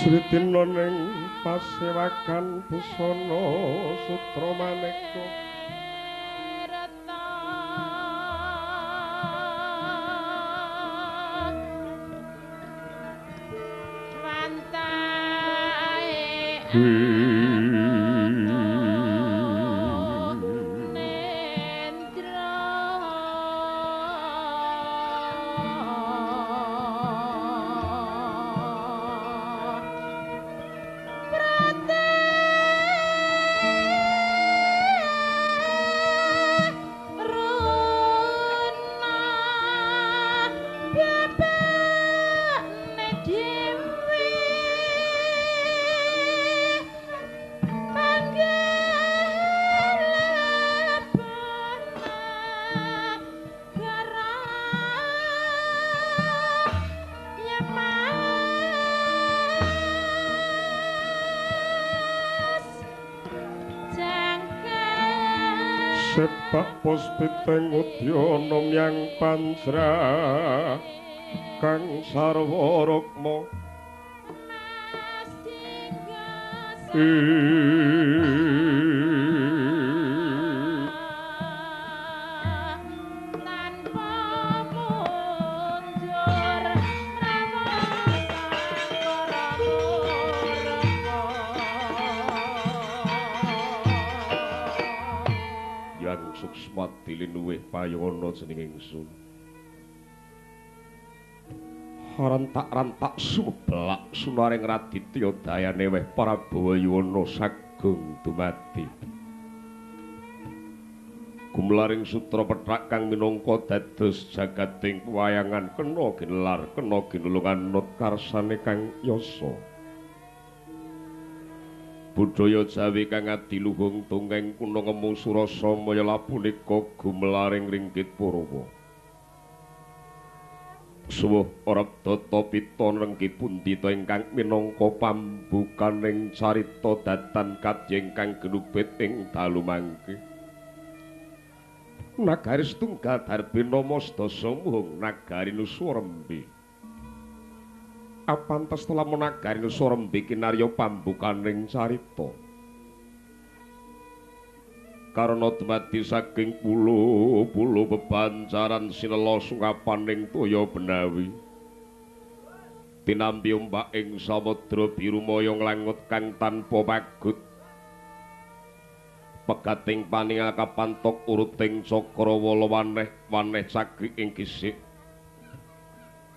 Sritina ning pasewakan busana sutra maneka. Sepak puspiteng udyana myang panjra kang sarwa rukma. Suksma dilinuwih payono jeneng ingsun. Rentak-rentak sumeblak sunaring Raditya dayane weh Prabawa Yuwana sagung dumadi. Gumlaring sutra pethak kang minangka dados jagating pewayangan kena ginelar kena ginulung anut karsane kang yasa. Budaya Jawi kang adiluhung dongeng kuna ngemu surasa maya lapunika gumelaring ringgit Purawa. Suwuh ora data pita renggi pundita ingkang minangka pambukaning carita datan kadya ingkang genubit ing dalu mangke. Nagari setunggal darbina masdasa muhung nagari nusa rembi. Apantes lamun nagari nusa rembi kinarya pambukaning carita. Karana dumadi saking pulo-pulo bebancaran sinela sungkapaning toya benawi. Tinampi ombak ing samudra biru maya nglangut kang tanpa pagut. Pegating paningal kapantok uruting cakrawala waneh-waneh cagrik ing gisik.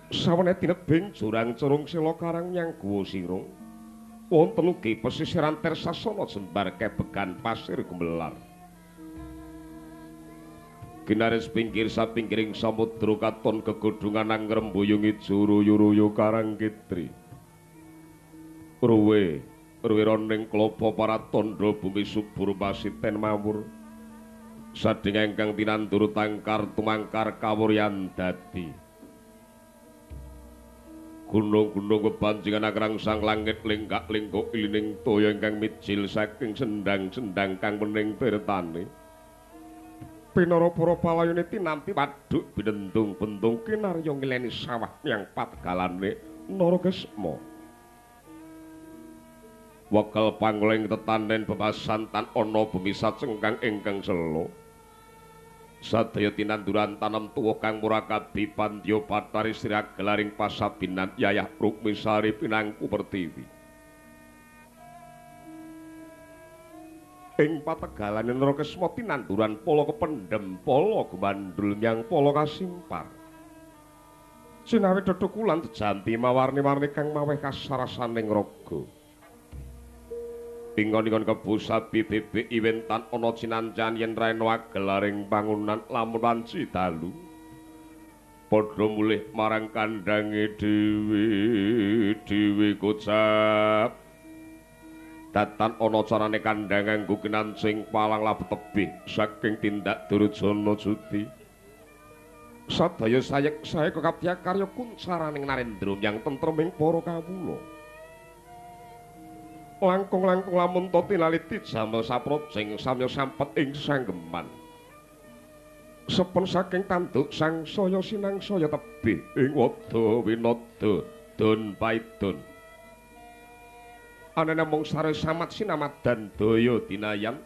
Sawene tinebing jurang cerung sela karang nyang guwa sirung. Wonten ugi pesisiran tersasana jembar kebegan pasir gumelar. Kinaris pinggir sapinggiring samudra katon gegodhongan angrembuyung ijo ruyu-ruyu karang kitri. Ruwe ruwironing klapa para tandha bumi subur pasiten mawur. Sading ingkang tinandur tangkar tumangkar kawuryan dadi. Gunung-gunung bebanjingan akrangsang langit lenggak-lenggok ilining toya ingkang mijil saking sendang-sendang kang wening tirtane. Pinara para palayune tinampi waduk binendung-bendung kinarya ngileni sawah nyang pategalane Naragesma. Wekel pangling tetanen bebasan tan ana bumi sacengkang ingkang sela. Sadaya tinanduran tanem tuwa kang murakabi pandya Bathari Sri gelaring pasabinan Yayah Rukmisari pinangku pertiwi. Ing pategalane Naragesma tinanduran pala kependhem, pala gumandul nyang pala kasimpar. Sinawi dhedhukulan jejanti mawarni-warni kang maweh kasarasaning raga. Ingon-ingon kebo sapi bebek iwentan ana cinancan yen raena agelaring pangunan lamun wanci dalu. Padha mulih marang kandhange dhewe-dhewe kocap. Datan ana carane kandhang nganggo kinancing palang labet tebih saking tindak Durjana Judi. Sadaya sayek sae kekabya karya kuncaraning narendra yang tentreming para kawula. Langkung-langkung lamun to tinaliti jamel saprojeng samya sampet ing sanggeman. Sepen saking tanduk sangsaya sinangsaya tebih ing wada winada don paidon. Ana namung sare samat sinamadan daya dinayan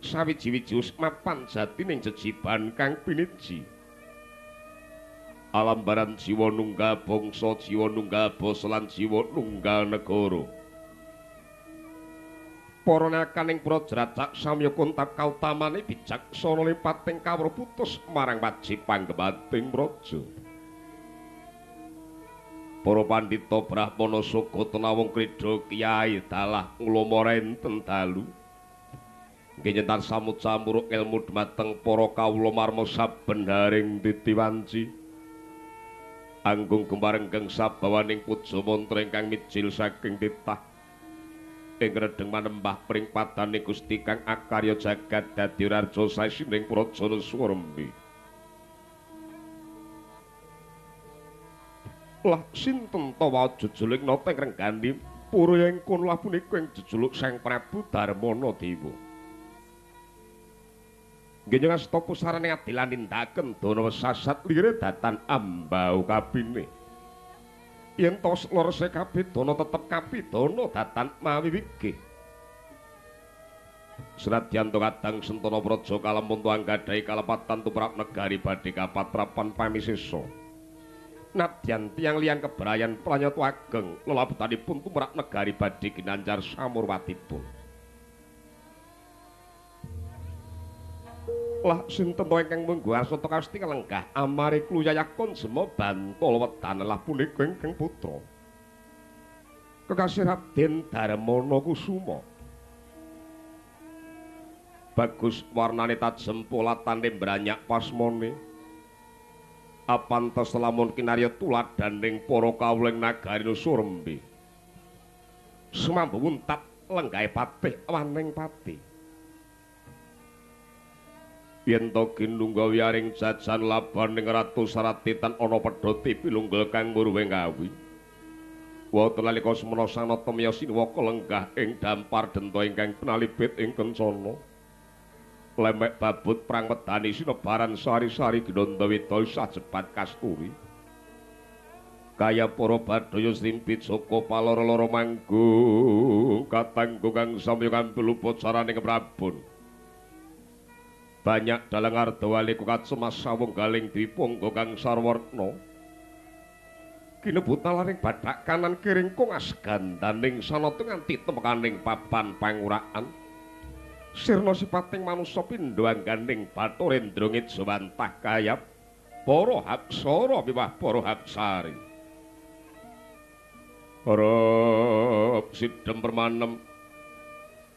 sawiji-wiji mapan jatining jejiban kang piniji. Alambaran jiwa nunggal bangsa, jiwa nunggal basa lan jiwa nunggal negara. Para nakaning praja racak samya kuntap kautamane bijaksana limpating kawruh putus marang wajib panggemating praja. Para pandhita brahmana saka tenawung krida kiai dalah ngulama renten dalu. Nggih nyentan samut samuruk ilmu dhumateng para kawula marma saben haring titiwanci. Anggung gembarenggeng sabawaning puja mantra ingkang mijil saking titah. Ing redeng manembah pring padane Gusti kang akarya jagat dadi raja saisining praja Surembi. Lah sinten ta wae jejuling nata ing renggani pura ing kono lah punika ing jejuluk Sang Prabu Darmana Dewa. Nggih ngasta pusarane adilan nindaken dana sasat lire datan ambau kapine. Yen tos lerese kapidana tetep kapidana datan mawi wigih. Senadyan to kadang sentana praja kalemuntu anggadhahi kalepatan tumrap negari badhe kapatrapan pamisesa. Nadyan tiyang liyan kebrayan pranyata ageng lelabetanipun tumrap negari badhe ginanjar samurwatipun. Lah sinten to ingkang mungguh asata kasti kalenggah amare kluyayakon sema bantul wedan lah punika ingkang putra kekasih Raden Darmana Kusuma. Bagus warnane tajem polatane mbranyak pasmane. Apantes lamun kinarya tuladhaning para kawula ing nagari Surembi. Sumambu wuntat lenggahe patih waning pati. Yen to ginungga wiyaring jajan labaning Ratu Sarati tan ana pedhoti pilunggel kang murwing kawi. Wonten nalika semana sanata miyos sinuwaka lenggah ing dampar denta ingkang penalibit ing kencana. Lemek babut prang wedani sinebaran sari-sari ginandawita sajebat kasturi. Kaya para badaya srimpit saka paloro-loro manggung katanggung kang samya kampil upacaraning Prabon. Banyak dalang ardawali kukacemas sawung galing dwipangga kang sarwarna. Kinebut talaring bathak kanan kiring kongas gandaning sanata nganti temekaning papan panguraan. Sirna sipating manusa pindha angganing Bathara Indra ngejawantah kayap para hapsara miwah para hapsari. Para sidhem permanem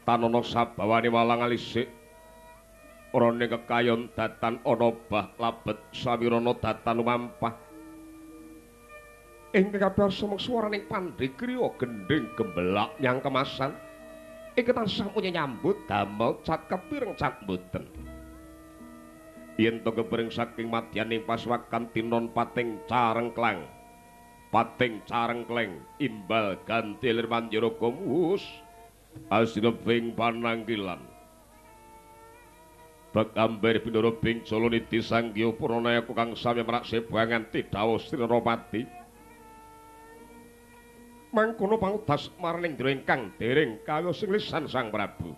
tanana sabawane walang alisik. Rone kekayon datan ana bah labet sawirana datan lumampah. Ing kabeh sumeng swaraning pandhe kriya gendhing gembelak nyang kemasan. Ing tansah punya nyambut damel cat kepireng cat mboten. Yen to kepireng saking madyaning paswakan tinon pating carengklang. Pating carengkleng imbal ganti lir manjara komus asinebing panangkilan. Bekamber pinara bing Jalaniti Sanggya Puranayaka kang sami merak seba nganti dawuh Sri Narapati. Mangkono pangudas marang Indra ingkang dereng kawiyos ing lisan Sang Prabu.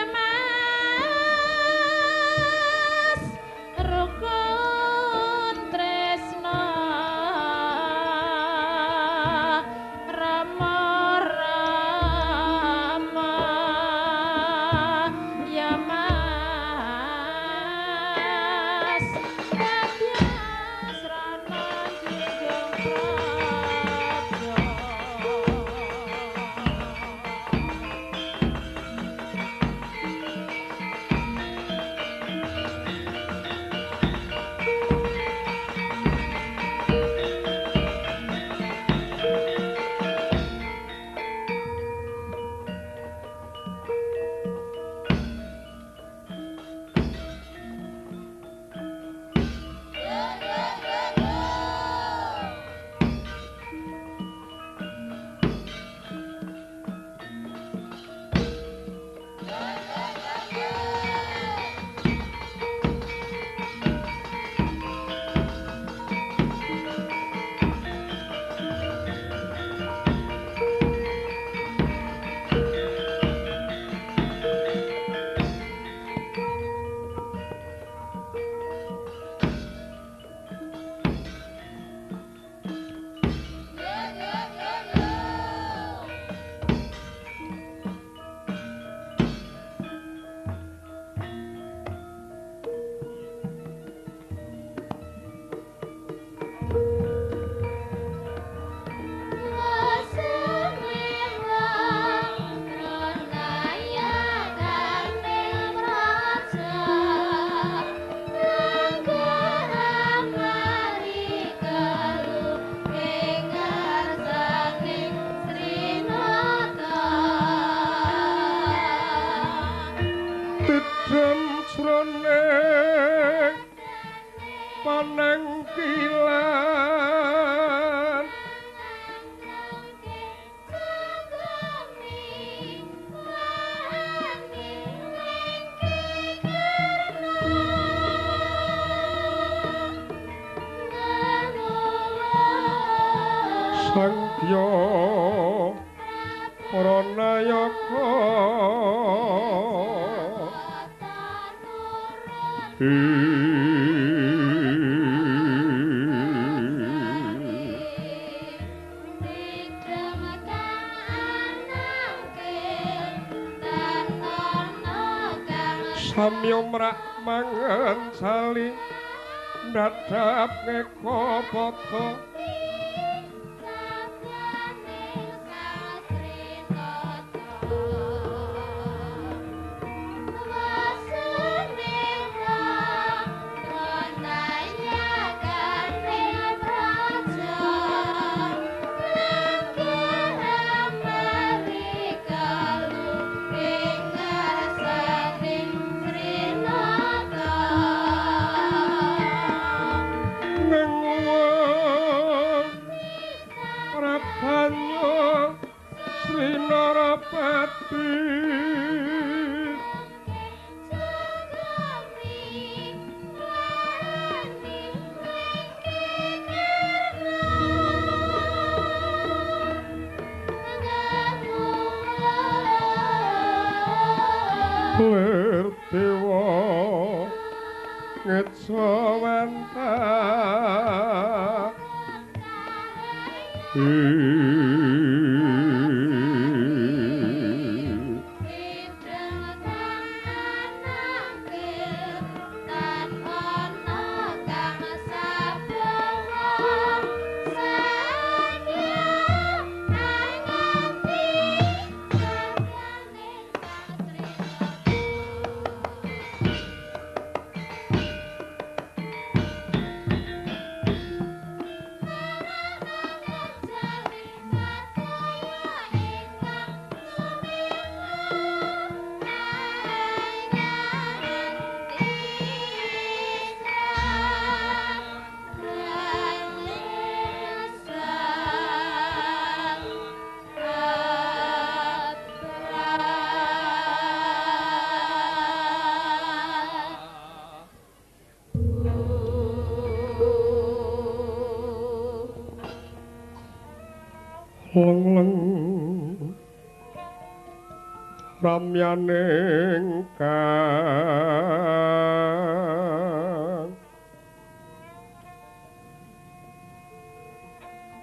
Mas, rukun Panangkilan Sangdya Pranayaka Samya mrak mangan sali ndadhap ngeka padha Lir dewa ngecawanta Leng-leng ramyaning kang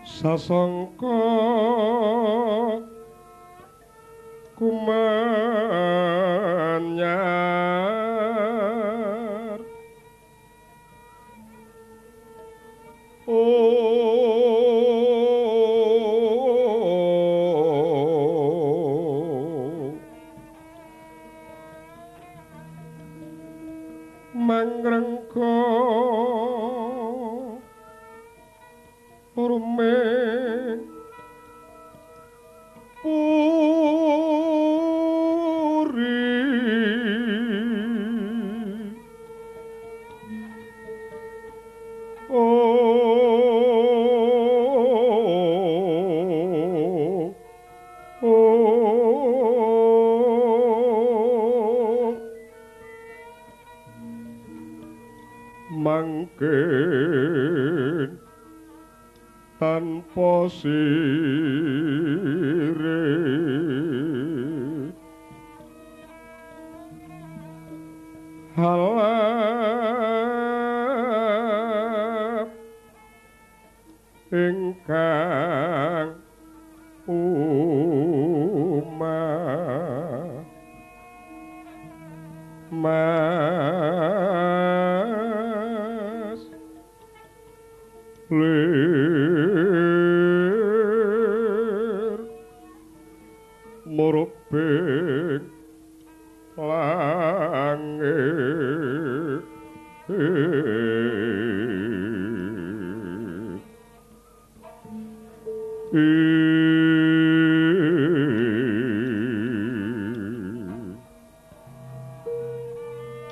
sasangka kumanyar Mangrengko rumeng puri Mangken tanpa sire halap ingkang umah mas lir murubing langit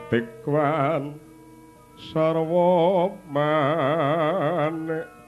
Tekwan Sarwa manik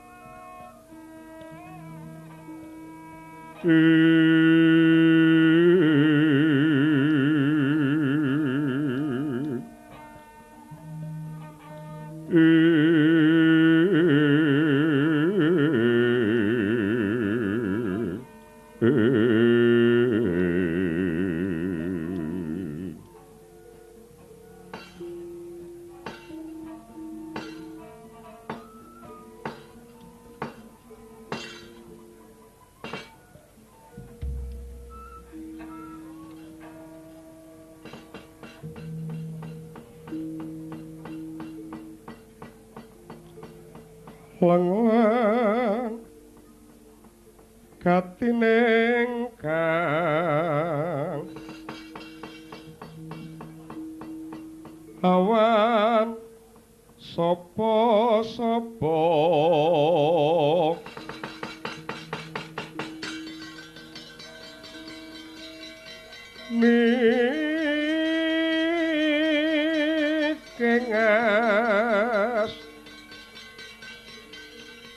Lenglang gatining kang awan sapa-sapa nikengas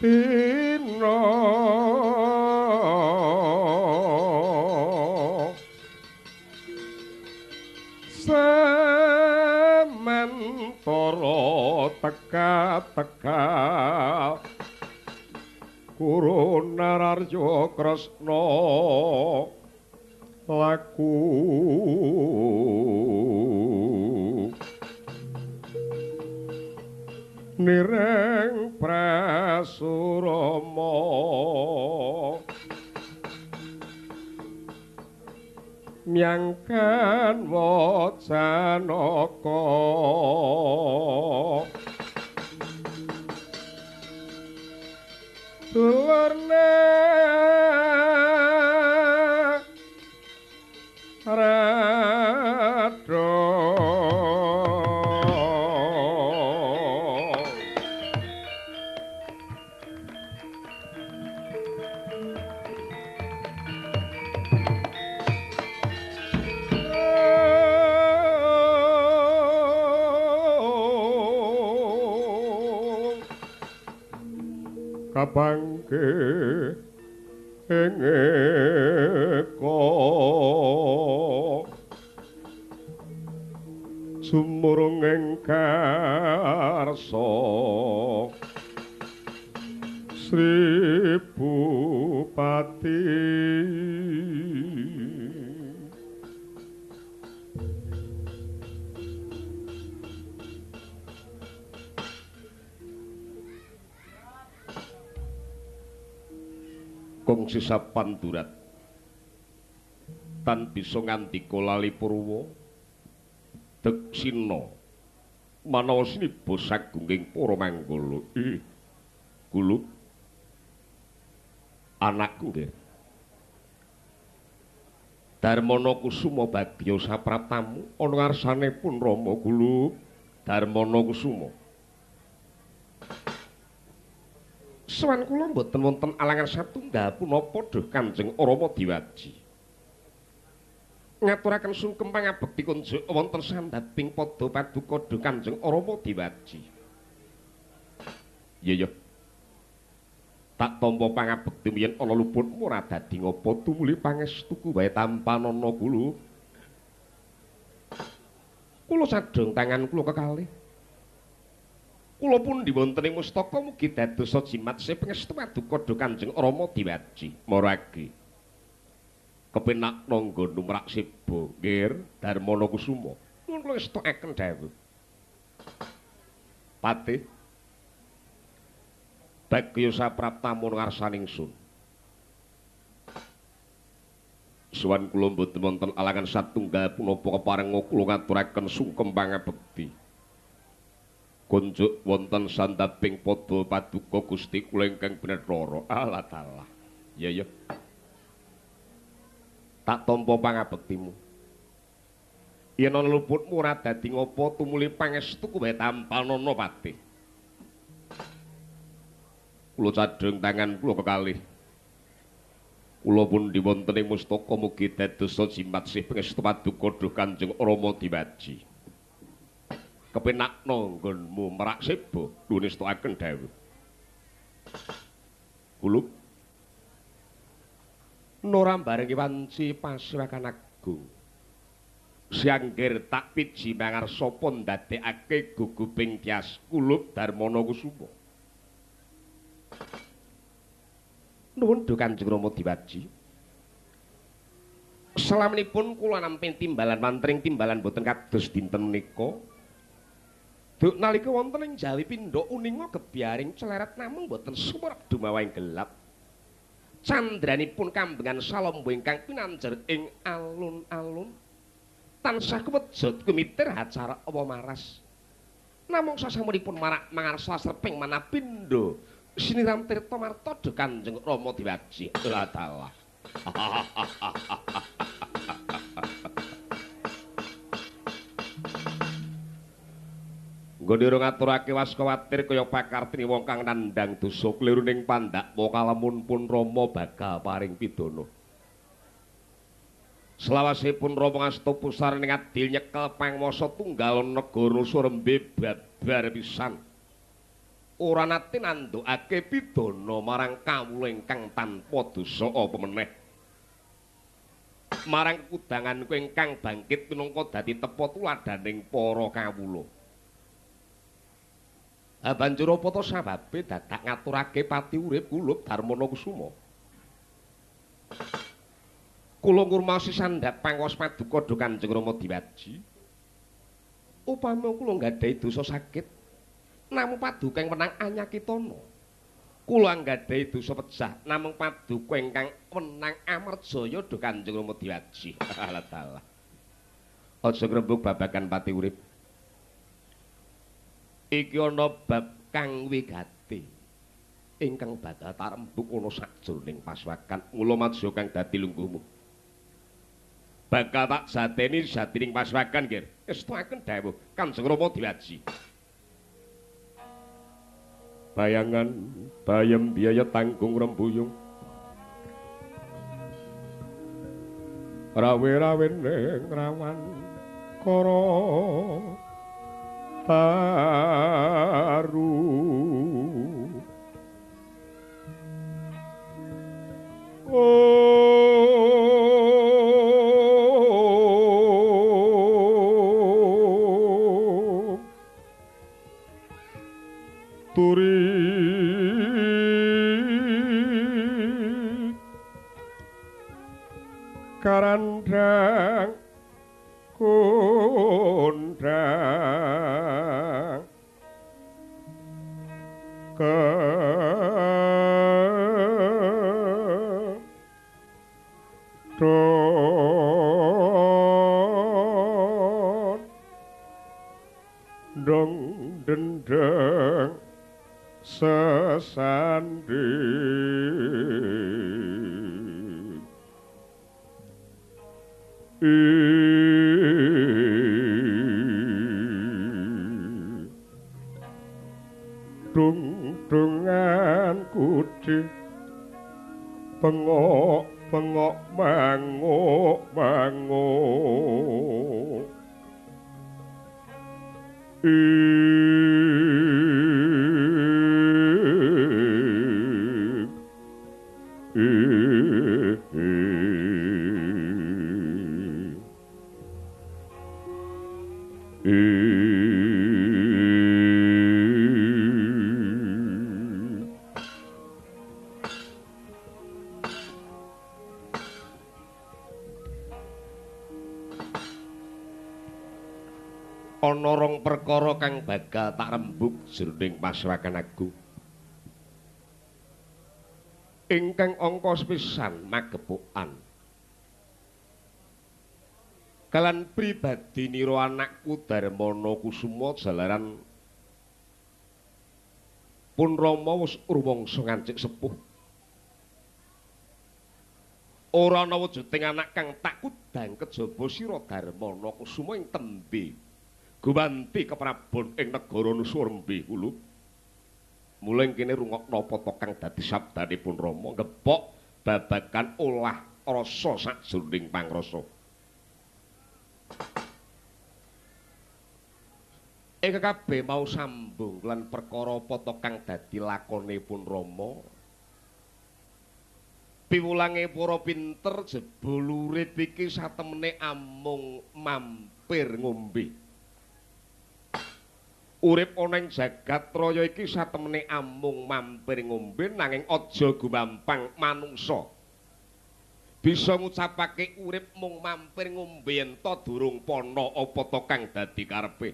dina samantara teka-teka Guru Nararya Kresna laku nireng prasurama myangkan wacanaka dulurna rado kabangke ing eka sumurung ing karsa Sri Bupati. Kong sisa pandurat tan bisa ngandika lali purwa deksina manawa siniba sagunging para manggala. Ih guluk anakku nggih Darmana Kusuma bagya sapraptamu ana ngarsanipun Rama Guluk Darmana Kusuma. Sowan kula mboten wonten alangan satunggal punapa duh Kanjeng Rama diwaji. Ngaturaken sungkem pangabekti kunjuk wonten sandhaping pada paduka duh Kanjeng Rama diwaji. Iya ya. Tak tampa pangabekti yen ana luputmu ora dadi ngapa tumuli pangestuku wae tampanana kula. Kula sadhong tangan kula kekalih. Kula pundi wonten ing mustaka mugi dadosa jimat pangestu paduka duh Kanjeng Rama diwaji. Maragi kepenak nangga numrak seba nggir Darmana Kusuma. Nuwun kula estokaken dawuh. Patih bagya sapraptamu ngarsaning sun. Suwan kula mboten wonten alangan satunggal punapa keparenga kula ngaturaken sungkem pangabekti. Kunjuk wonten sandhaping pada paduka Gusti kula ingkang binethara. Allah taala. Ya ya. Tak tampa pangabektimu. Yen ana luputmu ora dadi ngapa tumuli pangestuku wae tampanana patih. Kula cadheng tangan kula kekalih. Kula pundi wonten ing mustaka mugi dadosa jimat sih pangestu paduka duh Kanjeng Rama diwaji. Kepenakno nggonmu merak seba lunestakaken dawuh. Kulub Nora barengi wanci pasiwakan agung. Sianggir tak piji mangarsa pun ndadekake guguping tyas Kulub Darmana Kusuma. Nuwun duh Kanjeng Rama Diwaji. Salaminipun kula nampi timbalan mantring timbalan boten kados dinten menika. Duk nalika wonten ing Jawi pindha uninga gebyaring celeret namung boten sumerep dumawahing gelap. Candranipun kambengan salombo ingkang pinanjer ing alun-alun tansah kewejut kumitir acara apa maras. Namung sasampunipun marak mangarsa serping manapindha siniram tirta marta duh Kanjeng Rama Diwaji. Allah dalah. Nggone ora ngaturake was kuwatir kaya pakartini wong kang nandhang dosa kliru ning pandhakma kalamun pun Rama bakal paring pidana. Selawasipun Rama ngasta pusar ning adil nyekel pangwasa tunggal negara Surembe babar pisan. Ora nate nandhukake pidana marang kawula ingkang tanpa dosa apa meneh. Marang kekudanganku ingkang bangkit minangka dadi tepa tuladhaning para kawula. Banjur apa to sababe dadak ngaturake pati urip Kulub Darmana Kusuma? Kula ngurmasi sandhap pangaos paduka duh Kanjeng Rama Diwaji. Upama kula nggadahi dosa sakit, namung paduka ing wenang anyakitana. Kula nggadahi dosa pejah, namung paduka ingkang wenang amarjaya duh Kanjeng Rama Diwaji. Allah dalah. Aja ngrembug babagan pati urip. Iki ana bab kang wigati ingkang bakal tarembug ana sajroning paswakan. Mula maja kang dadi lungguhmu. Bakal tak jateni jatining paswakan, Nggir. Estuaken dawuh Kanjeng Rama Diwaji. Bayangan bayem biaya tanggung rembuyung. Rawe-rawe ning rawan kara taru. Oh, turi karandang kondang kedon dong dendeng sesanding dung-dungan kuci bengok-bengok manguk-manguk Ana rong perkara kang bakal tak rembug jroning paswakan agung. Ingkang angka sepisan magepokan kalan pribadi nira anakku Darmana Kusuma jalaran pun Rama wis rumangsa ngancik sepuh. Ora ana wujuding anak kang tak kudang kejaba sira Darmana Kusuma ing tembe guwanti keprabon ing negara Nusurembe Kulub. Mula ing kene rungokna apa kang dadi sabdanipun Rama ngepok babagan olah rasa sajroning pangrasa. Ing kabeh mau sambung lan perkara apa to kang dadi lakone pun Rama. Piwulange para pinter jebul urip iki satemene amung mampir ngombe. Urip ana ing jagat raya iki satemene amung mampir ngombe nanging aja gumampang manungsa. Bisa ngucapake urip mung mampir ngombe yen to durung pana apa to kang dadi karepe.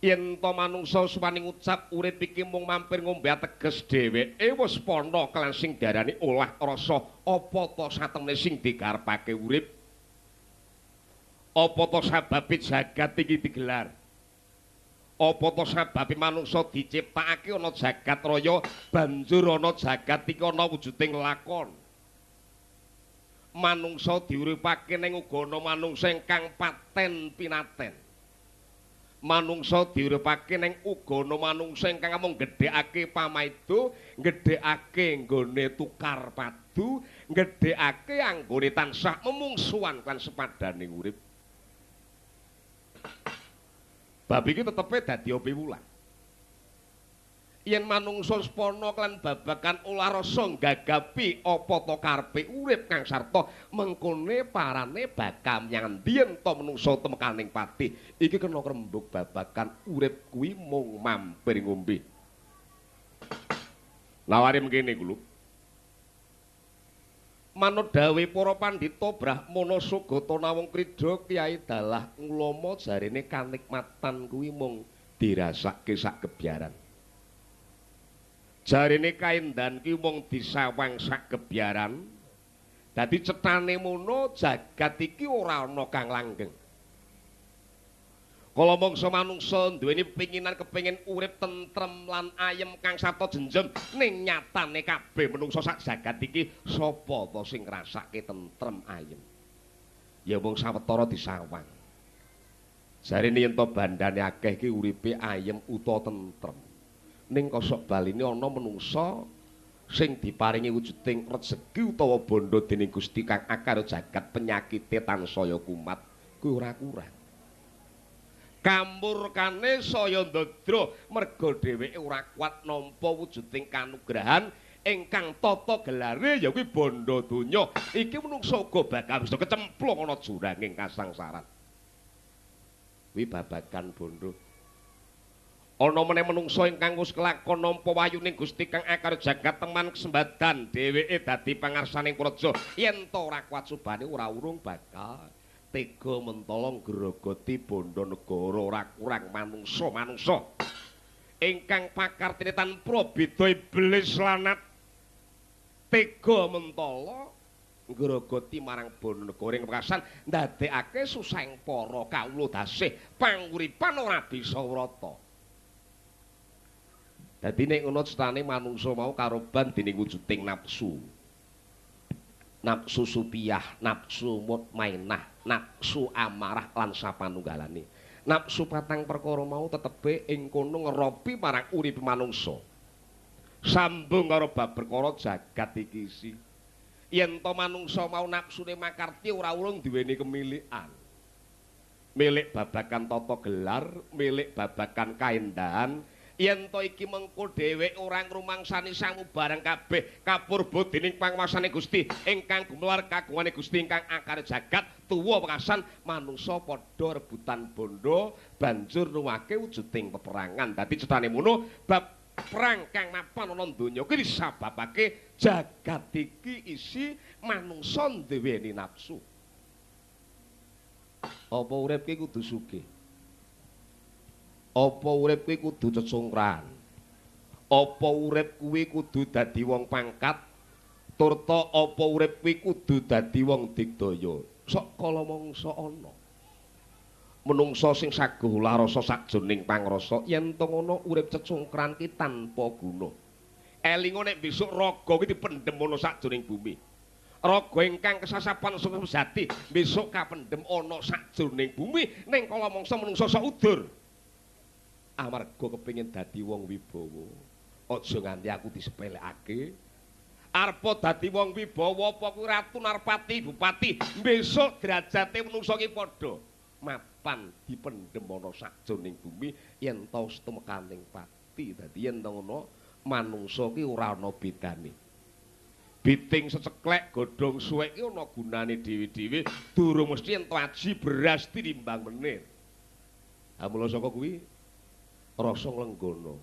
Yen to manungsa suwani ngucap urip iki mung mampir ngombe ateges dheweke wis pana kelan sing diarani olah rasa apa to satemene sing dikarepake urip. Apa to sababe jagat iki digelar? Apa to sababe manungsa diciptakake ana jagat raya banjur ana jagat iki ana wujuding lakon. Manungsa diuripake ning uga ana manungsa ingkang paten pinaten. Manungsa diuripake ning uga ana manungsa ingkang amung gedhekake pamaido, gedhekake nggone tukar padu, gedhekake anggone tansah memungsuhan lan sepadane urip. Bab iki tetepe dadi piwulang. Yen manungsa spana lan babagan olah rasa nggagapi apa to karepe urip kang sarta mengkone parane bakal menyang endi yen to manungsa temekaning pati. Iki kena rembug babagan urip kuwi mung mampir ngombe. Laware mengkene kulo. Manut dawuhe para pandhita Brahmana Sugata Nawung Krida Kyai Dalah Ngulama jarene kanikmatan kuwi mung dirasake sak kebiaran. Jarene kaendan ki mung disawang sak kebiaran. Dadi cetane mono jagat iki ora ana kang langgeng. Kala mangsa manungsa duweni pinginan kepengin urip tentrem lan ayem kang sarta jenjem ning nyatane kabeh manungsa sak jagat iki sapa to sing ngrasake tentrem ayem? Ya mung sawetara disawang. Jarene yen to bandane akeh iki uripe ayem utawa tentrem. Ning kosok baline ana manungsa sing diparingi wujuding rejeki utawa bondo dening Gusti kang akar jagat penyakite tansaya kumat kuwi ora kurang. Kamurkane saya ndadra merga dheweke ora kuat nampa wujuding kanugrahan ingkang tata gelare ya kuwi bondo donya. Iki manungsa uga bakal bisa kecemplung ana juranging kasangsaran. Kuwi babagan bondo. Ana meneh manungsa ingkang wis kelakon nampa wayuning Gusti kang akar jagat teman kesembadan dheweke dadi pangarsaning praja. Yen to ora kuat subane ora urung bakal tega mentolong grogoti bondo negara ora kurang manungsa-manungsa ingkang pakartine tanpa beda iblis lanat tega mentala ngrogoti marang bondo negara ing pekasan ndadekake susahing para kawula dasih panguripan ora bisa wrata. Dadi nek ngono cetane manungsa mau karoban dening wujuding nafsu. Nafsu supiah, nafsu mutmainah, nafsu amarah lan sapanunggalane. Nafsu patang perkara mau tetepe ing kono ngeropi marang urip manungsa. Sambung karo bab perkara jagat iki isi. Yen to manungsa mau nafsune makarti ora urung duweni kemilikan. Milik babagan tata gelar, milik babagan kaendahan. Yen to iki mengko dheweke ora ngrumangsani samubarang kabeh kapurba dening panguwasane Gusti ingkang gumelar kagungane Gusti ingkang akar jagat tuwa pekasan manungsa padha rebutan bondo banjur nuwake wujuding peperangan. Dadi cetane mono bab perang kang mapan ana donya kuwi disababake jagat iki isi manungsa duweni nafsu. Apa urip ki kudu sugih? Apa urip kuwi kudu cecungkran? Apa urip kuwi kudu dadi wong pangkat? Turta apa urip kuwi kudu dadi wong digdaya? Sok kala mangsa ana menungsa sing saguh larasa sakjroning pangrasa yen to ngono urip cecungkran ki tanpa guna. Elinga nek besok raga kuwi dipendhem ana sakjroning bumi. Raga ingkang kesasapan sejati besok kapendhem ana sakjroning bumi ning kala mangsa menungsa sok udur. Amarga kepengin dadi wong wibawa. Aja nganti aku disepelekake. Arepa dadi wong wibawa apa kuwi ratu narpati bupati, besok derajate menungsa ki padha. mapan dipendhem ana sajroning bumi yen ta wis tumekaning pati. Dadi yen ta ngono manungsa ki ora ana bedane. Biting seceklek godhong suwek ki ana gunane dhewe-dhewe, durung mesti yen aji beras tinimbang menir. Ha mula saka kuwi rasa nglenggana.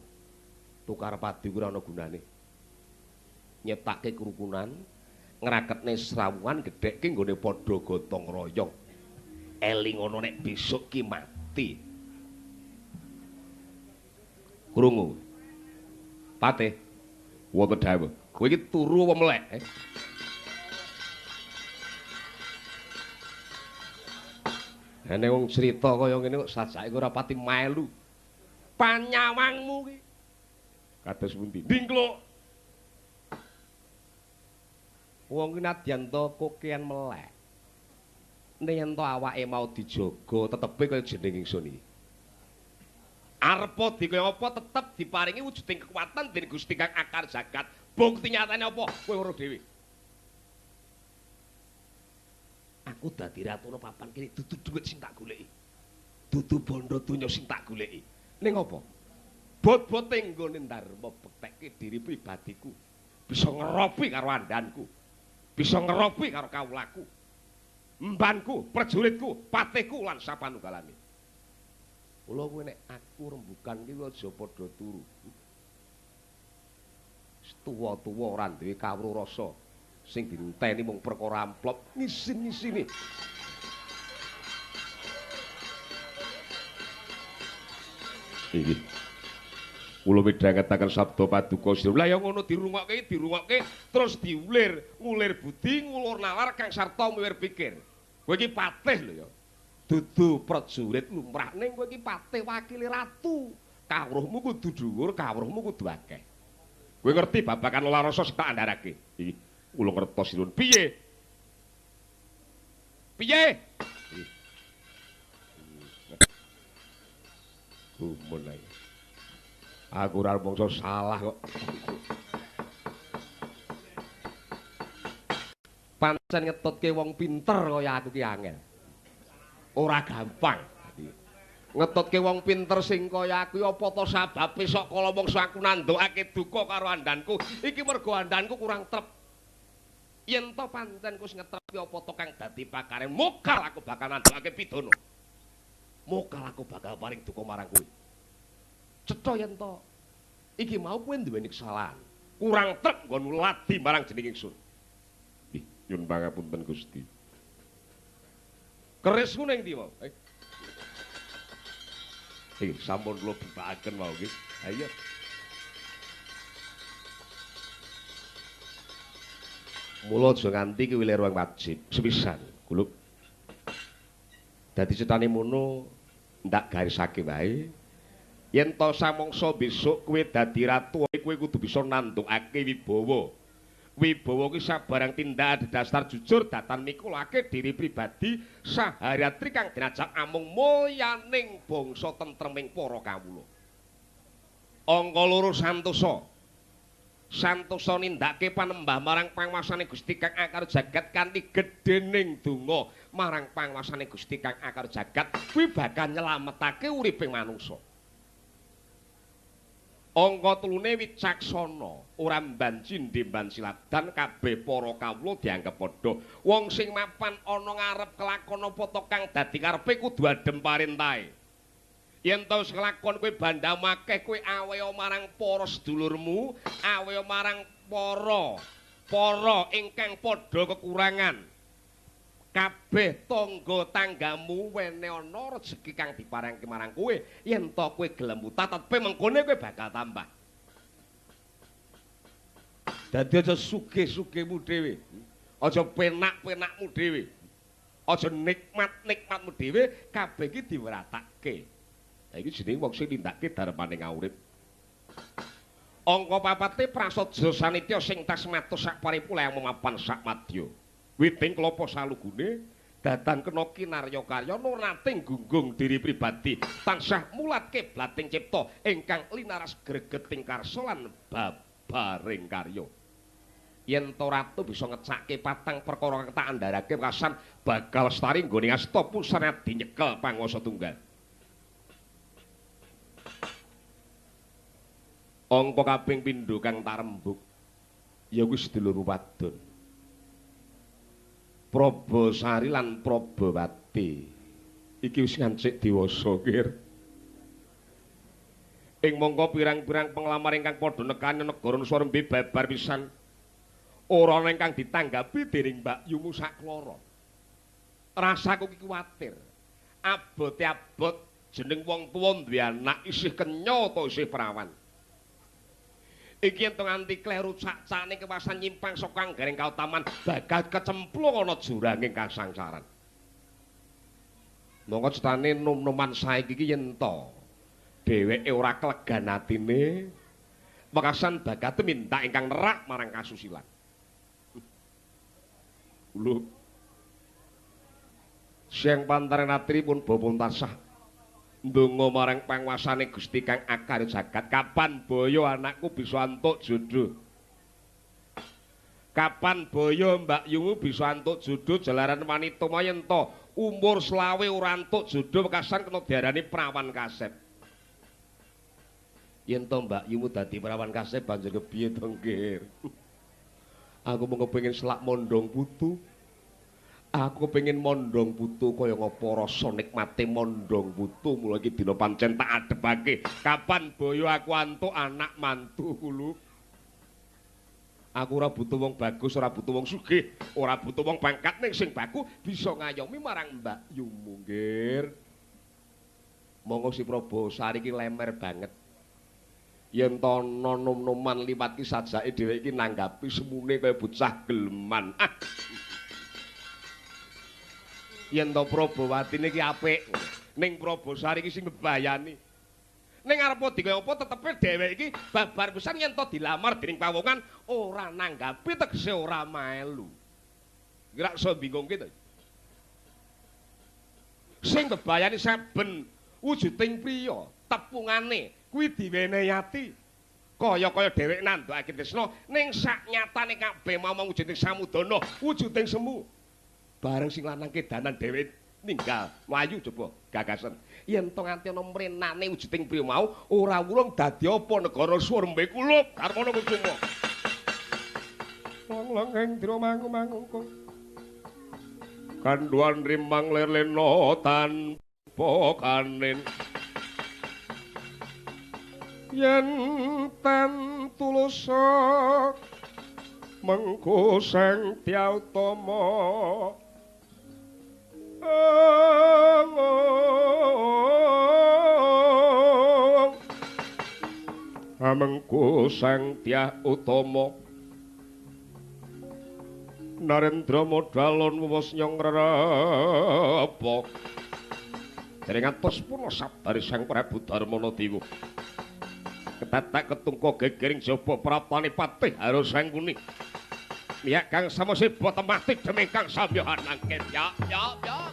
Tukar padi kuwi ora ana gunane. Nyiptake kerukunan, ngraketne srawungan, gedhekke nggone padha gotong royong. Eling ana nek besok ki mati. Krungu. Patih. Wonten dawuh. Kowe iki turu apa melek? Ene wong crita kaya ngene kok sajake ora pati melu. Panyawangmu ki kados pundi? Dingkluk. Wong ki nadyan ta kokean melek. Nek yen to awake mau dijaga tetepe kaya jeneng ingsun iki. Arepa dikaya apa tetep diparingi wujuding kekuatan dening Gusti Kang Akar Jagat. Bukti nyatane apa? Kowe weruh dhewe. Aku dadi ratu ana papan kene dudu dhuwit sing tak goleki. Dudu bondo donya sing tak goleki. Ning apa? Bot-bote nggone dharma bektekke diri pribadiku. Bisa ngeropi karo andanku. Bisa ngeropi karo kawulaku. Mbanku, prajuritku, patihku lan sapanunggalane. Kula kowe nek aku rembukan ki aja padha turu. Tuwa-tuwa ora duwe kawruh rasa. Sing dinteni mung perkara amplop ngisin-ngisini. Iki. Kula midhangetaken sabda paduka sira. Lah ya ngono dirungokke, dirungokke terus diulir, ngulir budi, ngulur nalar kang sarta miwir pikir. Kowe iki patih lho ya. Dudu prajurit lumrah ning kowe iki patih wakile ratu. Kawruhmu kudu dhuwur, kawruhmu kudu akeh. Kowe ngerti babagan olah rasa sing tak andharake. Iki kula ngertos sirun. Piye? Piye? Gumun ae. Aku ora mongso salah kok. Pancen ngetutke wong pinter kaya aku ki angel. Ora gampang. Ngetutke wong pinter sing kaya aku apa to sababe sok kala mangsa aku nandukake duka karo andanku. Iki mergo andanku kurang trep. Yen to pancen ku sing ngetrepi apa to kang dadi pakare, mokal aku bakal nandukake pidana. Mokal aku bakal paring duka marang kowe. Cetha yen to iki mau kowe duweni kesalahan. Kurang trep nggon ladi marang jeneng ingsun. Ih, nyuwun pangapunten Gusti. Kerisku ning ndi wae? Iki sampun kula bebakaken wau nggih. Ha iya. Mula aja nganti kuwi wilir wong wajib sepisan, guluk. Dadi cetane mono ndak garisake wae. Yen to samangsa besok kowe dadi ratu, kowe kudu bisa nandukake wibawa. Wibawa ki sabarang tindak dasar jujur datan mikulake diri pribadi saharatri kang dinajak amung mulyaning bangsa tentreming para kawula. Angka loro santosa. Santosa nindakake panembah marang panguwasane Gusti Kang Akar Jagat kanthi gedhening donga marang panguwasane Gusti Kang Akar Jagat kuwi bakal nyelametake uriping manungsa. Angka telune wicaksana, ora mbanci ndemban siladan kabeh para kawula dianggep padha. Wong sing mapan ana ngarep kelakon apa to kang dadi karepe kudu adhem parentahe. Yen to wis kelakon kowe bandhamu akeh, kowe aweya marang para sedulurmu, aweya marang para ingkang padha kekurangan. Kabeh tangga tanggamu wene ana rejeki kang diparengke marang kowe, yen to kowe gelem utah tepe mengkone kowe bakal tambah. Dadi aja sugih-sugihmu dhewe, aja penak-penakmu dhewe, aja nikmat-nikmatmu dhewe, kabeh iki diwratake. Lah iki jenenge wong sing nindakake dharmane ngaurip. Angka papate prasaja sanitya sing tas matus sak paripula yang memapan sak madya. Witing klapa salugune datan kena kinarya karya nurnating gunggung diri pribadi tansah mulat kiblating cipta ingkang linaras gregeting karsa lan babaring karya. Yen to ratu bisa ngecake patang perkara kang tak andharake wekasan bakal lestari nggone asta pusana dinyekel panguwasa tunggal. Angka kaping pindho kang tarembug ya kuwi sedulur wadon. Probosari lan Probowati. Iki wis ngancik dewasa, Kir. Ing mangka pirang-pirang penglamar ingkang padha nekani negara Nuswarembe babar pisan. Ora ana ingkang ditanggapi dening Mbak Yumu sakloro. Rasaku ki kuwatir. Abote abot jeneng wong tuwa duwe anak isih kenya utawa isih prawan. Iki yen to nganti kleru cak-cakne kewasan nyimpang saka anggaring kautaman bakal kecemplung ana juranging kasangsaran. Monggo cetane nom-noman saiki iki yen to dheweke ora klegan atine wekasan bakate minta ingkang nerak marang kasusilan. Lho. Siang pantaran atri pun bapa tansah ndonga marang panguwasane Gusti kang akarya jagat. Kapan boyo anakku bisa antuk jodoh? Kapan boyo Mbak Yumu bisa antuk jodoh jalaran wanita yen to umur 25 ora antuk jodoh wekasan kena diarani prawan kasep. Yen to Mbak Yumu dadi prawan kasep banjur kepiye to, Nggir? Aku mung kepengin selak mondhong putu. Aku kepengin mondhong putu kaya ngapa rasa nikmate mondhong putu. Mula iki dina pancen tak adepake. Kapan boyo aku antuk anak mantu kulo. Aku ora butuh wong bagus, ora butuh wong sugih, ora butuh wong pangkat, ning sing baku bisa ngayomi marang Mbak Yumu, Nggir. Monggo si Probosari iki lemer banget. Yen to ana nom-noman liwat ki sajake dheweke iki nanggapi semune kaya bocah geleman. Ah. Yen to Probowatine iki apik, ning Probosari iki sing mbebayani. Ning arepa dikaya apa tetepe dheweke iki babar pisan yen to dilamar dening pawongan ora nanggapi tegese ora melu. Iki rak iso bingungke to. Sing mbebayani saben wujuding priya, tepungane kuwi diwenehi ati. Kaya-kaya dheweke nandhakake tresna ning sak nyatane kabeh mau wujuding samudana, wujuding semu. Bareng sing lanang kedanan dheweke ninggal mlayu coba gagasen. Yen to nganti ana mrenane wujuding priya mau ora wurung dadi apa negara Surembe kulup Karmana Kusuma. Long ing dira mangu-mangu. Kandhuan rimang lerlena tanpa kanin. Yen tan tulusa mengko Sang Dyah Utama amengku Sang Dyah Utama Narendra modalon wewes nyong repa dereng atos purna sabari Sang Prabu Darmana Dewa ketatak ketungka gegering jaba praptane patih harus sangkuni miyak kang samoseba temati demi kang samya hanangket ya ya ya.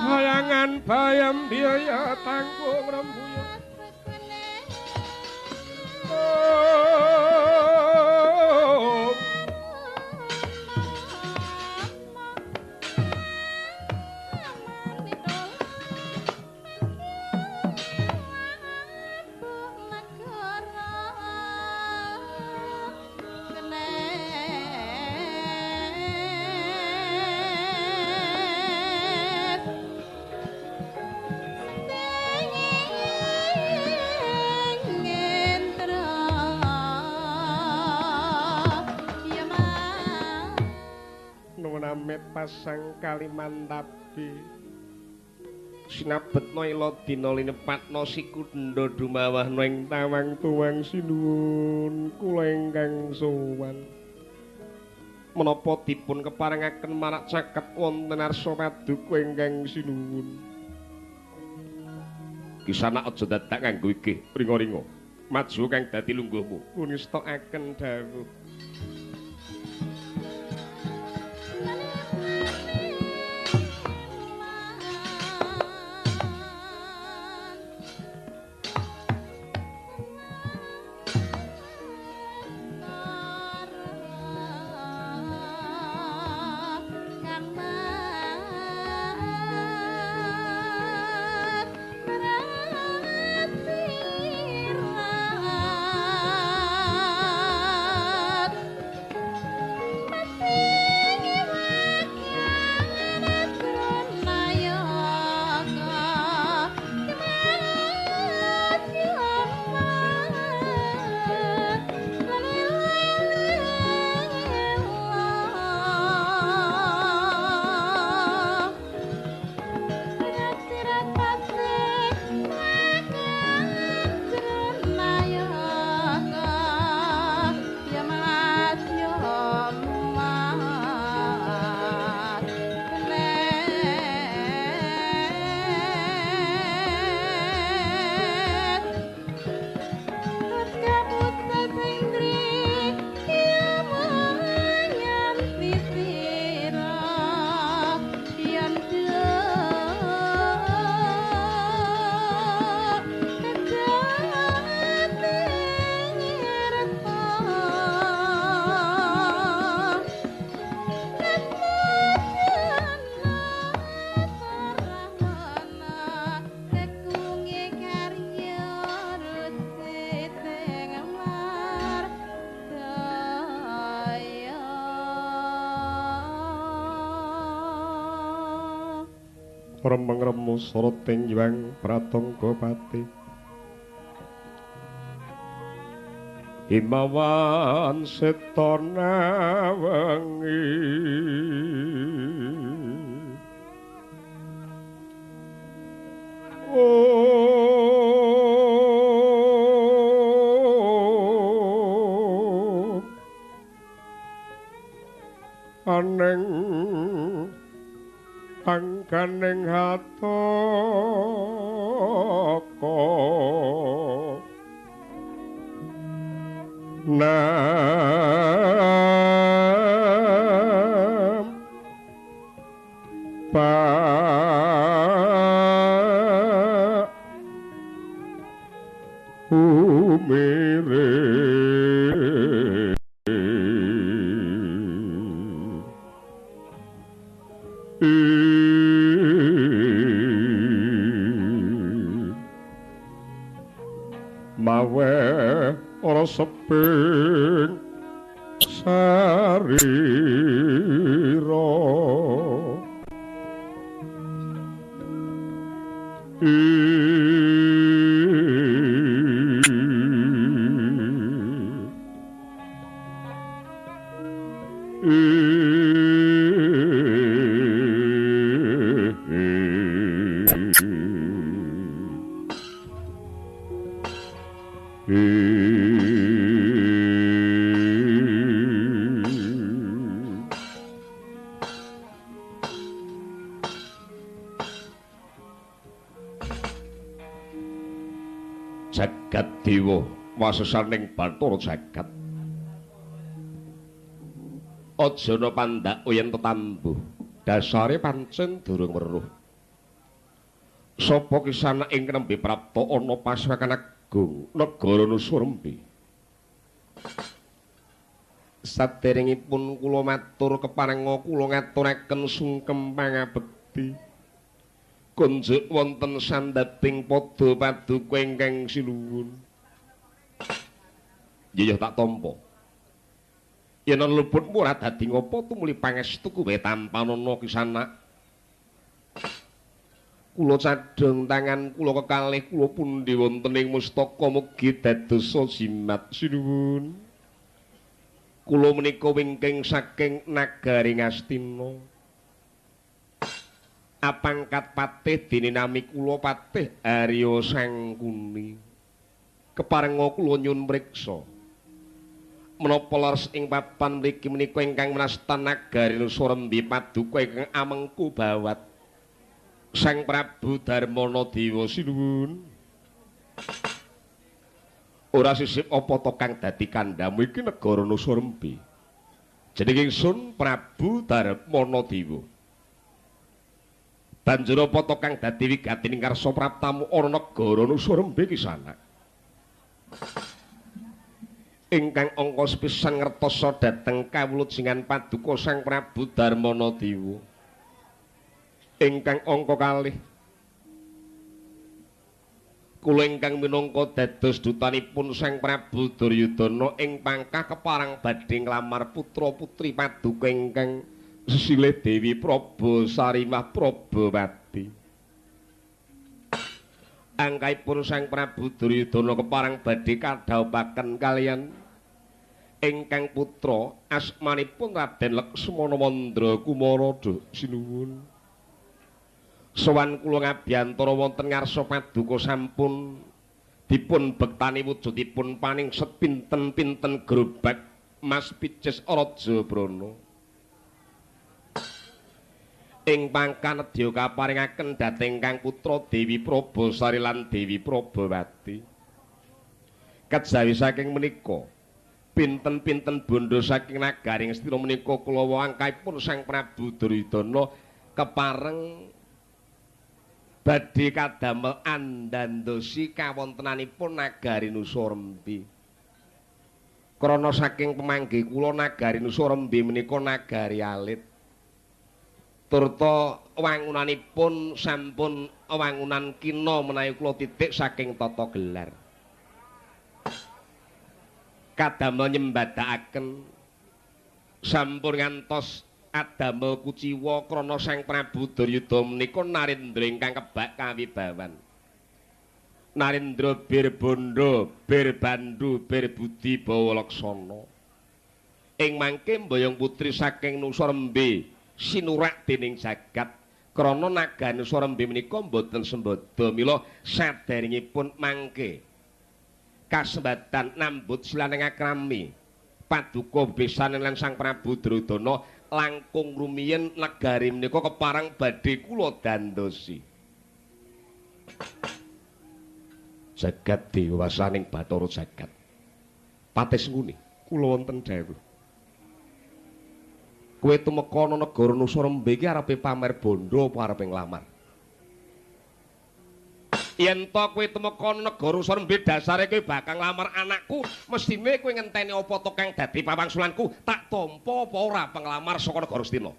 Hayangan bayam biaya tanggung rembuya. Pasang Kalimantabi sinabetna ila dina linepatna sikundha dumawahna ing tawang tuwang sinuwun kula ingkang sowan menapa dipun keparengaken marak caket wonten arsa paduka ingkang sinuwun. Kisana aja dadak nganggo iki ringa-ringa maju kang dadi lungguhmu punistakaken dawuh. Remeng remu soroting Hyang Pratangga Pati. Himawan setana wengi aneng angkaning hataka nam pa umire mawe ora seping sarira. Jagat Dewa wasesaning Bathara Jagat. Aja ana pandak yen tetambuh, dasare pancen durung weruh. Sapa kisana ing nembe prapta ana paswakan agung negara Nusa Rembe. Saderengipun kula matur keparenga kula ngaturaken sungkem pangabekti. Kunjuk wonten sandhating padha paduka ingkang sinuwun. Yeyah tak tampa. Yen ana luputmu ora dadi ngapa tumuli pangestu kuwe tampanana kisana. Kula cadhong tangan kula kekalih kula pundi wonten ing mustaka mugi dadosa jimat sinuwun. Kula menika wingking saking nagari Ngastina. Apangkat patih dene nami kula Patih Arya Sangkuni. Keparenga kula nyuwun mriksa menapa leres ing papan mriki menika ingkang menastan nagari Nusa Rembe paduka ingkang amengku bawat Sang Prabu Darmana Dewa sinuwun. Ora sisip apa to kang dadi kandhamu iki negara Nusa Rembe. Jeneng ingsun Prabu Darmana Dewa. Banjur apa to kang dadi wigatining karsa praptamu ana negara Nusa Rembe kisana? Ingkang angka sepisan ngertosa dhateng kawulujengan paduka Sang Prabu Darmana Dewa. Ingkang angka kalih kula ingkang minangka dados dutanipun Sang Prabu Duryudana ing pangkah keparang badhe nglamar putra-putri paduka ingkang sesilih Dewi Praba Sarimah Prabawati. Angkaipun Sang Prabu Duryudana keparang badhe kadhawuhaken kaliyan ingkang putra asmanipun Raden Laksmana Mandra Kumara. Sinuwun. Sowan kula ngabiyantara wonten ngarsa paduka sampun dipun bektani wujudipun paningset pinten-pinten grobak Mas Picis Raja Brana. Ing pangkah nedya kaparingaken dhateng kang putra Dewi Prabasari lan Dewi Prabawati. Kejawi saking menika pinten-pinten bondo saking nagari Ngastina menika kula wangkaipun Sang Prabu Duryudana kepareng badhe kadamel andandosi kawontenanipun nagari Nusa Rembe. Krana saking pemanggih kula nagari Nusa Rembe menika nagari alit. Turta wangunanipun sampun wangunan kina menawi kula titik saking tata gelar. Kadamel nyembadakaken sampun ngantos Adamel kuciwa krana Sang Prabu Duryudana menika narendra ingkang kebak kawibawan. Narendra bir bondo, bir bandu, bir budi bawa laksana. Ing mangke mboyong putri saking Nusa Rembe sinurak dening jagat krana naga Nusa Rembe menika mboten sembada mila saderengipun mangke kasembatan nambut silaning akrami paduka besan lan Sang Prabu Duryudana langkung rumiyin negari menika keparang badhe kula dandosi. Jagat dewasaning Bathara Jagat. Patis nguni kula wonten dawuh. Kowe tumeka ana negara Nusa Rembe iki arepe pamer bondo apa arepe nglamar? Yen to kowe tumeka ana negara Nusa Rembe dasare kowe bakal nglamar anakku, mestine kowe ngenteni apa to kang dadi pawangsulanku, tak tampa apa ora penglamar saka negara Astina.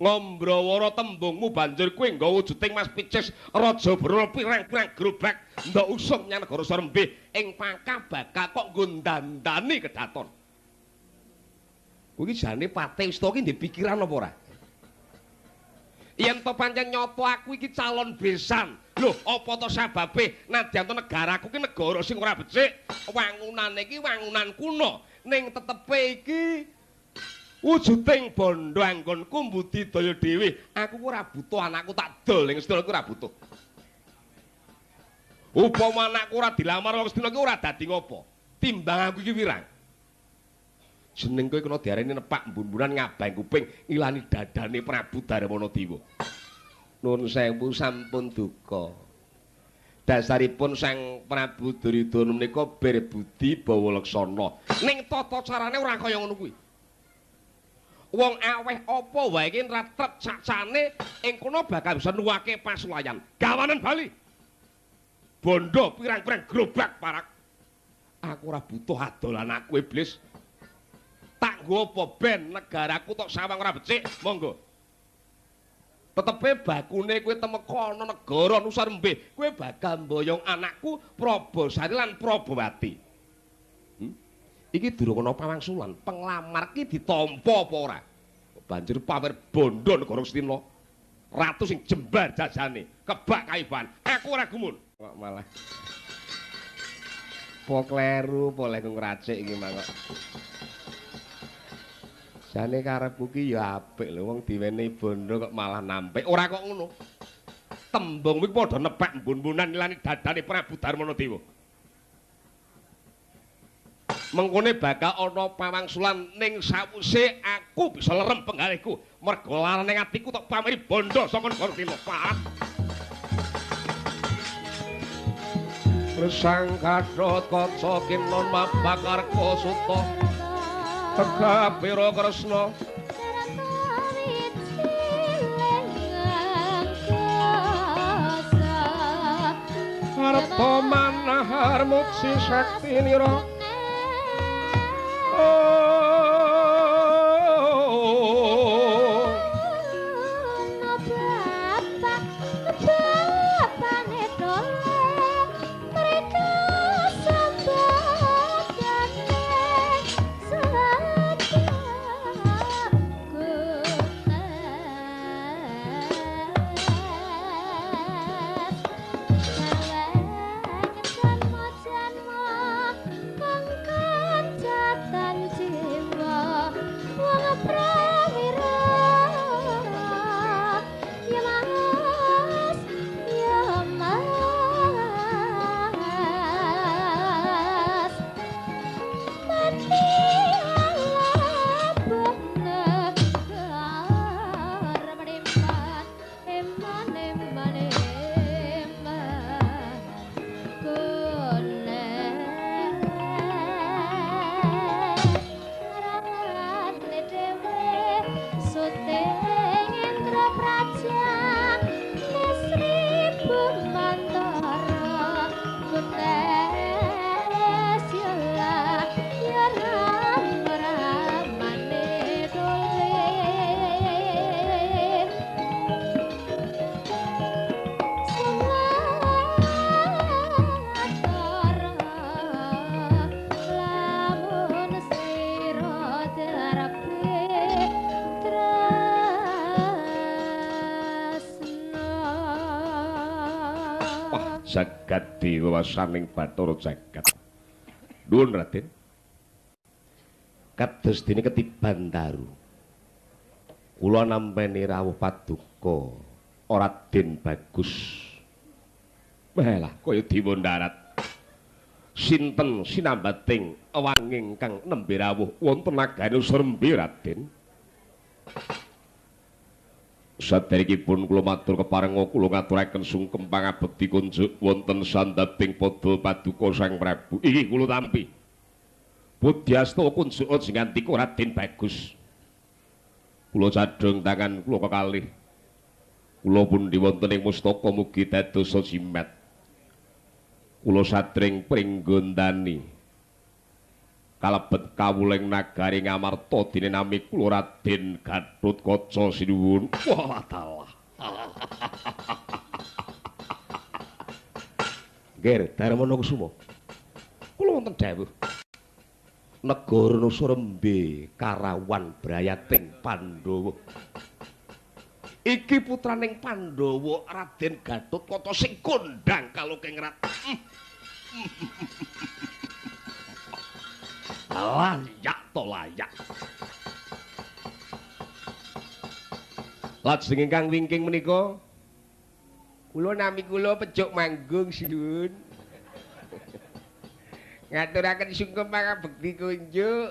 Ngombrawara tembungmu banjur kowe nggawa wujuding Mas Picis Raja Brana pirang-pirang gerobak ndok usum menyang negara Nusa Rembe ing pangkah bakal kok nggo ndandani kedaton. Kuwi jane Patih Wista iki ndek pikiran apa ora? Yen to pancen nyata aku iki calon besan. Lho, apa to sababe nadyan to negaraku ki negara sing ora becik, wangunane iki wangunan kuno, ning tetepe iki wujuding bondo anggonku mbudidaya dhewe. Aku ora butuh anakku tak dol ning Astina iki ora butuh. Upama anakku ora dilamar wong Astina iki ora dadi ngopo. Timbang aku iki wirang. Jeneng kowe kena diarani nepak mbun-mbunan ngabang kuping ngilani dadane Prabu Darmana Dewa. Nuwun sewu sampun duka. Dasaripun Sang Prabu Duryudana menika berbudi bawa laksana. Ning tata carane ora kaya ngono kuwi. Wong aweh apa wae iki nratrep cacane ing kono bakal bisa nuwake pasulayan. Gawanen bali. Bondo pirang-pirang gerobak parak. Aku ora butuh adolan aku iblis. Tak nggo apa ben negaraku tok sawang ora becik, monggo. Tetepe bakune kowe temeka ana negara Nusa Rembe, kowe bakal mboyong anakku Probosari lan Probowati. Iki durung ana pawangsulan, penglamar ki ditampa apa ora? Banjur pamer bondo negara Astina. Ratu sing jembar jajane, kebak kaiban. Aku ora gumun. Kok malah po kleru po lek ngracik iki mangkok. Jane karepku ki ya apik lho, wong diwenehi bondo kok malah nampik. Ora kok ngono. Tembung kuwi padha nepak mbun-mbunan ngilani dadane Prabu Darmana Dewa. Mengkone bakal ana pawangsulan ning sawuse aku bisa lerem penggalihku. Mergo larane atiku tok pameri bondo saka negara Astina. Pak. Sang Gatot Kaca kinon mabakar suta Tegapira Kresna Arta manahar muksi sakti nira. Jagat dewa wasaning Bathara Jagat. Nuwun Raden. Kados dene ketiban daru. Kula nampeni rawuh paduka Raden Bagus. Walah kaya dewa ndarat. Sinten sinambating wanging kang nembe rawuh wonten nagari Surembi Raden? Saderengipun kula matur keparenga kula ngaturaken sungkem pangabekti kunjuk wonten sandhaping padha paduka Sang Prabu. Inggih kula tampi. Budyasta kunjuk jengandika Raden Bagus. Kula cadhong tangan kula kekalih. Kula pundi wonten ing mustaka mugi dadosa jimat. Kula satring pringgondani kalebet kawuling nagari Ngamarta dene nami kula Raden Gathotkaca sinuwun. Wah dalah. Nggih, Darmana Kusuma. Kula wonten dawuh. Negara Surembe karawan brayating Pandhawa. Iki putraning Pandhawa Raden Gathotkaca sing kondhang kaloking rat. Layak to layak. Lajeng ingkang wingking menika kula nami kula Pejuk Manggung sinuwun. Ngaturaken sungkem pangabekti kunjuk.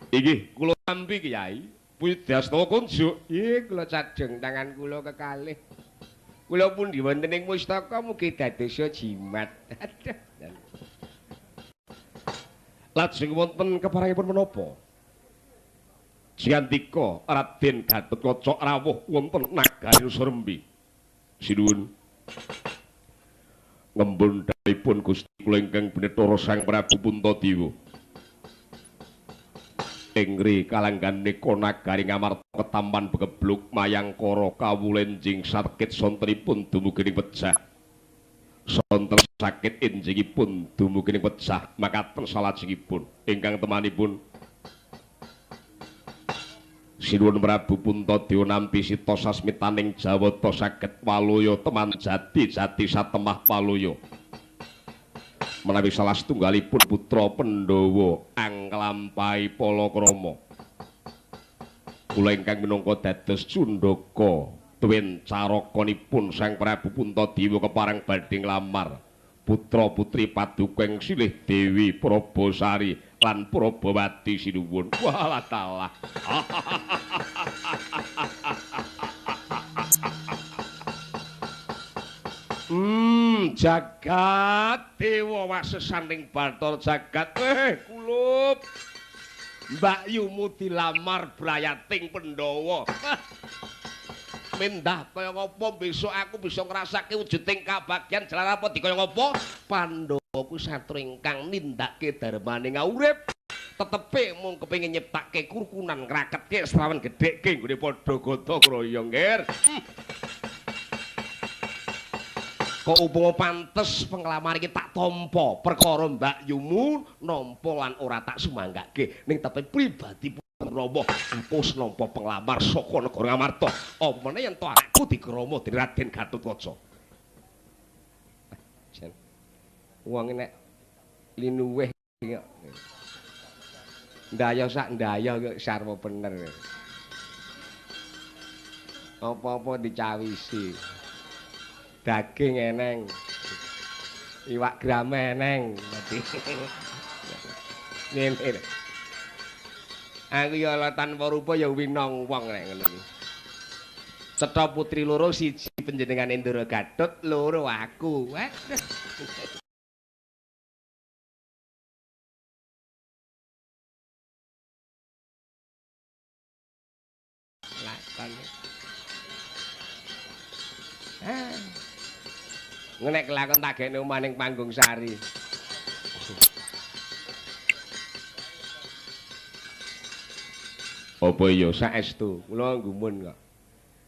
Inggih kula tampi Kyai. Pujiastawa kunjuk. Nggih kula cadheng tangan kula kekalih. Kula pundi wonten ing mustaka mugi dadosa jimat. Aduh. Lajeng wonten keparengipun menapa? Jayantika Raden Gathotkaca rawuh wonten nagari Surembi. Sinuwun. Ngembun dawuhipun Gusti kula ingkang Binethara Sang Prabu Puntadewa. Ing ri kalangganika nagari Ngamarta ketampan begebluk mayangkara kawulenjing sakit sontenipun dumugi ing pejah. Sonten sakit enjingipun dumugi ing pejah makaten salajengipun ingkang temanipun Sinuwun Prabu Puntadewa nampi sita sasmitaning Jawata saged waluya teman jati jati satemah waluya. Menawi salah setunggalipun putra Pandhawa anglampahi palakrama. Kula ingkang minangka dados cundhaka tuwin carakanipun Sang Prabu Puntadewa kepareng badhe nglamar putra-putri paduka ing silih Dewi Prabasari lan Prabawati sinuwun. Walah dalah. Jagat dewa wasesaning Bathara Jagat. Kulup. Mbak Yumu dilamar brayating Pandhawa. Mendah kaya ngapa besok aku bisa ngrasake wujuding kabagyan jalan apa dikaya ngapa? Pandhawa ku satru ingkang nindakake darmane ngaurip. Tetepe mung kepengin nyiptake kerukunan ngraketke srawan gedhekke nggone padha gotong royong, Nger. Kok upama pantes penglamar iki tak tampa perkara Mbak Yumu nampa lan ora tak sumanggake ning tepe pribadi Rama aku wis nampa penglamar saka negara Ngamarta omone yen to aku dikrama dening Raden Gathotkaca. Jan wong nek linuwih kok ndaya sak ndaya kok sarwa bener. Apa-apa dicawisi. Daging eneng. Iwak grame eneng. Ngene. Aku ya ala tanpa rupa ya winong wong nek ngono iki. Cetha putri loro siji panjenengane Ndara Gatot, loro aku. Lakon. Nek kelakon tak gene omah ning Panggung Sari. Apa iya saestu kula nggumun kok.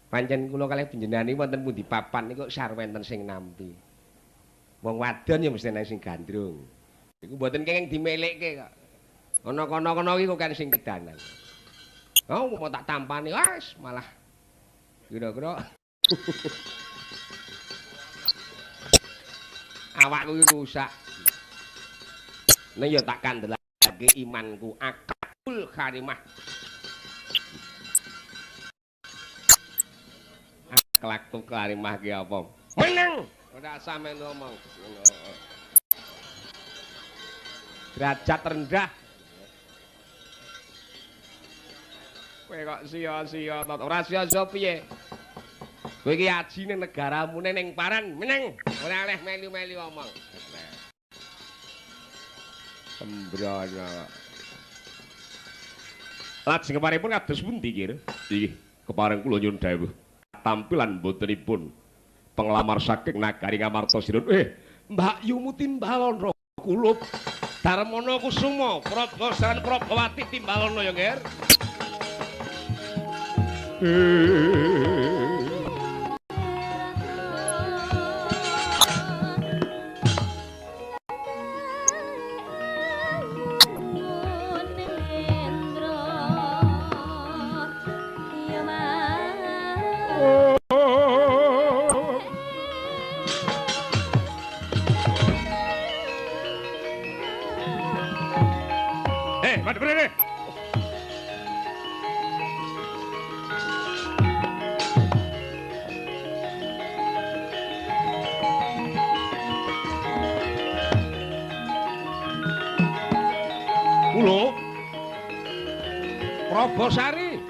Pancen kula kalih panjenengan iki wonten pundi papan niku sarwenten sing nampi. Wong wadon ya mesti nang sing gandrung. Iku mboten kenging dimelekke kok. Ana kono-kono iki kok kan sing kedanan. Oh, mau tak tampani wis malah kira-kira. Awakku iki rusak. Nek ya tak kandelake imanku akul karimah. Akhlakul karimah ki apa? Meneng. Ora sampe ngomong. Derajat rendah. Kowe kok sia-sia to? Ora sia-sia piye? Kowe iki aji ning negaramu ning paran, meneng. Ora oleh melu-melu omong. Sembrono. Lajeng keparipun kados pundi, Kir? Inggih, kepareng kula nyuwun dawuh. Tampilan botenipun penglamar saking nagari Ngamarta Sirun. Mbak Yumu Timbalana kulup Darmana Kusuma Prabha Prabawati Timbalana ya, Nger. Probosari.